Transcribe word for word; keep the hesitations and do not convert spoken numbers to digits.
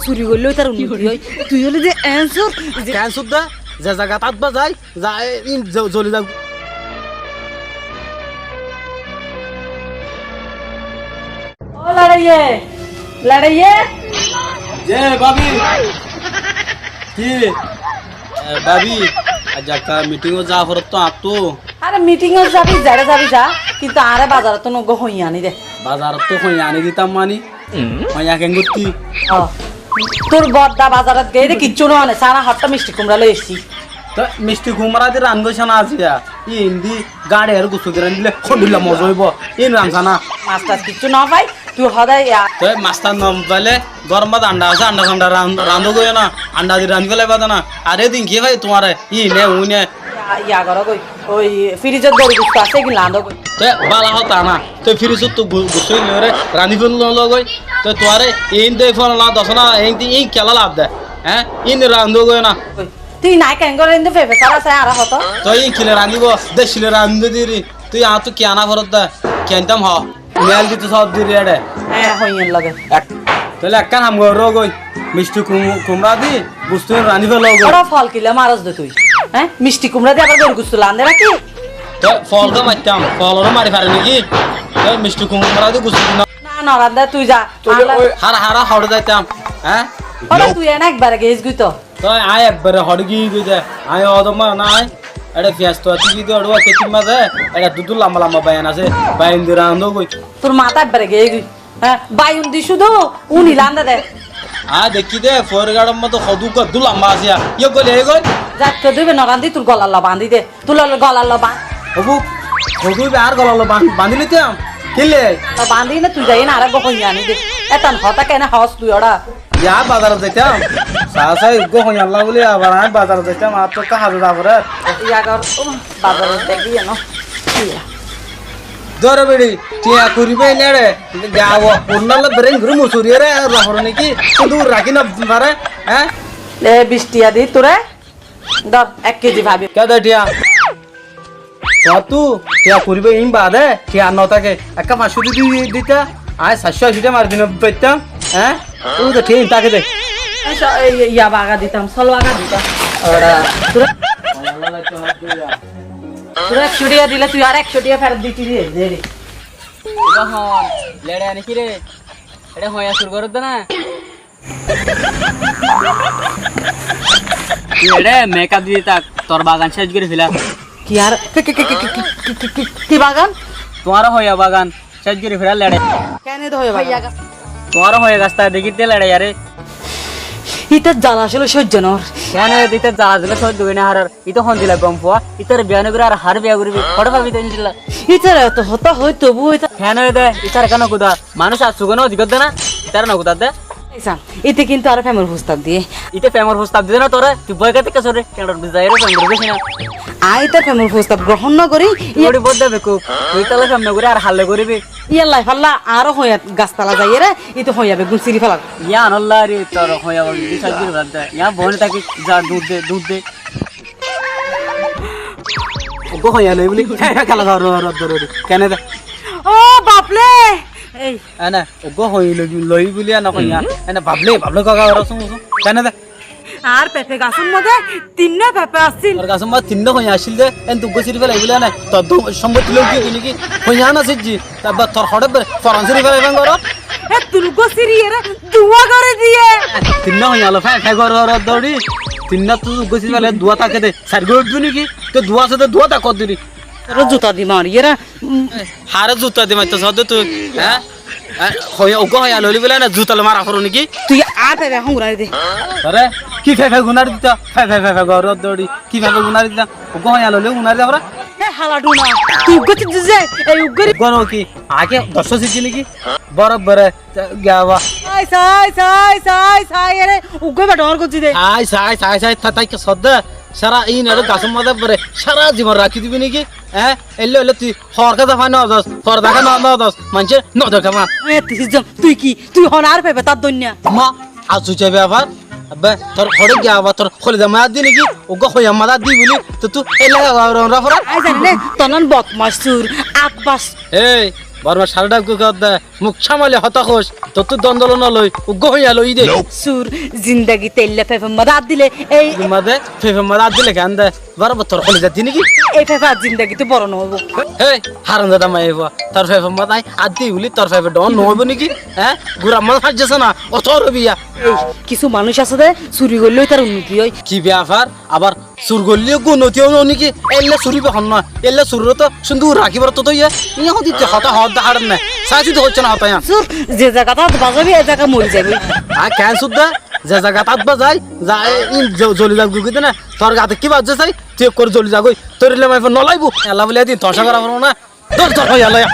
Suri goillé ói tar unnoti ói. Tui óile de answer, ze answer de, ze zagat atba zai, za, e, in, zo-, zoli zag. Ó ladaiyé, ladaiyé. Ze, bábi. Ki? E, bábi, aijja ekka meeting ot za forotto añáttu. Are meeting ot zabi, zere zabi za, kintu añáre bazarottú uggwá hoiya ani de. Bazarottú hoiya ani ditam mani? Hoiya ken gotti? Ó, tor bodda bazarot giyé de kiccú no ane, sára hotta misti kumra loi aiccí. Toi misti kumra di randó sana aziya. Indi gari ar gusto di randile hondilla moza óibo. In ransa na. Mas tas kiccú no fai, tui hoda ya. Toi mas tas no faile, góror maze anda asé, anda sanda ran-, randó goi na. Anda di randi félaiba de na. Ar edin ki fai tuáñre? Ine, uine. Ya, ya goró goi. Oi, firizot goru gusto asé, egin randó goi. Te bála hotá na. Te firizot tu gu-, gusto ine re randi félaiba goi. Te tuáñre in de fol na, dos na, in di in kela lab de. Hé? In randó goi na. Tui nai kengori inde fefe sara sai ara hoto. Toi in kile randibo, decile randi diri. Tui añáttu ki ana forot de? Ki aintam ho? Mel dito sob diri ede. Hé, hoiyen lage. Ek-, toile ekkán ham goró goi. Misti kum-, kumra di, gusto randi felo goi. Ora fol kile maros de tui. Hé? Misti kumra di abar goru gusto lande naki? Toi fol de maittam, fol ore mari fare naki? Toi misti kumra di gusto di no. Na, no rande, tui za. Toile oi hara hara hore zaitam. Hé? Ora tui ene ekbare giyes goi to. Toi añí ekbare hoçé giyí goi de, añí odor mane nái, eçé fiyas tuwat giyí de, eçé kettí maze, eçé duddur lamba lamba bayan asé, bayan di randó goi. Tor matá ekbare giyé goi. Hé, bayan di cúdu, uni landa de. Añí dekkí de, foór gaçor maze hodú uggwá dú lamba asé, yó goli aiyé goi. Zat hodú ibe no randi, tor golar loi bandi de. Tui loi golar loi ban-, Obu, hodú ibe añár golar loi ban-, bandi loitam. Kile? Loi bandi ne tui zai ne areggwá hoiya ani de. Etan hotá kene hos tui ora? Ya, bazarot zaitam. Sa, sa, uggwá hoiya Allah buli abar añí bazarot zaitam, añáttu ekká haza za forer. Ya gor, um, bazarot zai giyé no. Iya. Dóro beri, tiya kuri be nere. Ya, o, unnar loi beren guri musuri ere, la foro niki? Sundu raki no fare, hé? E, bic tiya di tore. Dór, ek keji fabi. Ke de tiya? Tuáttu tiya kuri be in bade, tiya no táke. Ekká fañs cót di, di, dita. Añí sair cót aci tiya mari dino faitam. Hé? Ui to tiya in táke de. Aca, ei, ei, iya baga ditam, sol baga ditam. Ora, tore, tore ek cót tiya dile, tui ar ek cót tiya ferot diti de, de re. Iba hon, lede ani ki re? Ede hoya sur gorot de na? Tui eçé mekap di tak, tor bagan céc gorí fela. Ki ar? Ki, ki, ki bagan? Tuáñr hoya bagan céc gorí fela leçé. Kene de hoya bagan? Tuáñr hoya gas ta dekí de leçé yare. Ita zala asile sóijjo nor. Kene de ita zala asile sóijjo goi na harar. Ita hondilla gom fua, itare biya no gori ar hare biya goribi, hoçé fabi to endilla. Itare to hotá hoi tobu ita. Kene de, itare kene kuda, manúc ar suge no dikor de na, itare no kuda de. Esa, ite kintu are femor fustab diye. Ite femor fustab diye na tore, tui boy kate ke sore, kene biza ere fem goribi na. Ai ite femor fustab grohon no gori, iye. Gori bodde beku, tui tale fem no gori ar halle goribi. Iye lai falla, aro hoya gastala zai ere, ite hoya begun siri fala. Iyan Allah re, tor hoya begun siri fala de. Iyan boni taki, za dud de, dud de. Uggwá hoiya loi buli, he, he, kela, ro, ro, ro, ro, ro, kene de? Ó, bafle! Ei. Ene, uggwá hoiya loi, loi buli, ene hoiya. Ene, bafle, bafle, kaka, ro, sung, sung. Kene de? Ar pepe gasor modde tinna pepe asíl. Tor gasor modde tinna hoiya asíl de, en tui uggwá siri felai buli, ene, tor do, sombotti loi ki, ki, ki, hoiya na sijji. Tabba tor hoçé bere, foran siri felai fán goro. E, tui uggwá siri ere, duwa gori diye. Tinna hoiya lo, fe, fe goro, ro, dori. Tinna tui uggwá siri felai duwa táke de. Sair gó duni ki? Te duwa asé de duwa ta kor duni. Tore zuta di mari, era. Hare zuta di mari to sodde tui, hé? Hé, hoya, uggwá hoya loli bole na zuta loi mara foro niki? Tui ar fe fe hon gunari de. Tore? Ki fe fe gunari dita? Fe fe fe fe gor dori. Ki fe fe gunari dita? Uggwá hoya loli gunari de fora? He hala duna. Tui uggwá tui dize, ei uggwá ri- Uggwá no ki? Age doc sijji niki? Boro bore. Gaba. Sai, sai, sai, sai, sai, ere, uggwá ba dor gojji de. Sai, sai, sai, sai, ta, ta, ki sodda? Sara in ere gasor maze bore, sara jibon raki dibi niki? Eh? Ello, ello tui hor kaza fai no dos, hor daka no, no dos, manche no daka ma. Eh, tui jom, tui ki, tui hon ar pebe tar donya. Ma, azu jebe abar, abbe, tor hore gaba, tor hole da ma di niki? Uggwá hoya ma di buli, to tu ela ga ron ra fora. Ai zane, tonan bot mastur, ak bas. Ei, Bormar cáre dháki hoódde, muk cámali hotá hoóis, tottú dondolo noloi, uggúa hoiyá loiyí dé. Sur, zindagit eilla fefot mazé át dile, ei fefot mazé, fefot mazé át dile keén dé, barabbar tor kolizat di niki? Ei fefe ar zindagittú boro noóibo. Héi, haramzada maiyafua, tor fefot mazé aññí át di buli tor fefe dhoóñr noóibo niki? Hé? Gurar mazé faijjós na, otór óibi ya. Ei, kissú manúic asé dé, suri goillé ítar unnoti ói. Ki bafar? Abar sur goillé uggúa unnoti óibo niki? Eilla suri be hon na, eilla suroré to cúndur rakíbar to dóiye. Iññí hoódde hotá hoódde háçer né, saási de hoiccé na hotá yián. Sur, ze zagat át bazaibi, e zaga mori zaibi. Aññí keén sur dé, ze zagat át bazai, za, e, in zo-, zoli zagói goi dé né, tor gat ki baijjé sai, tui ekkuwar zoli zagói, tor illa maiyafua nolaibo, ella buli edin tomacá gora foribó na. Dór, dór, hoiyá loiyá.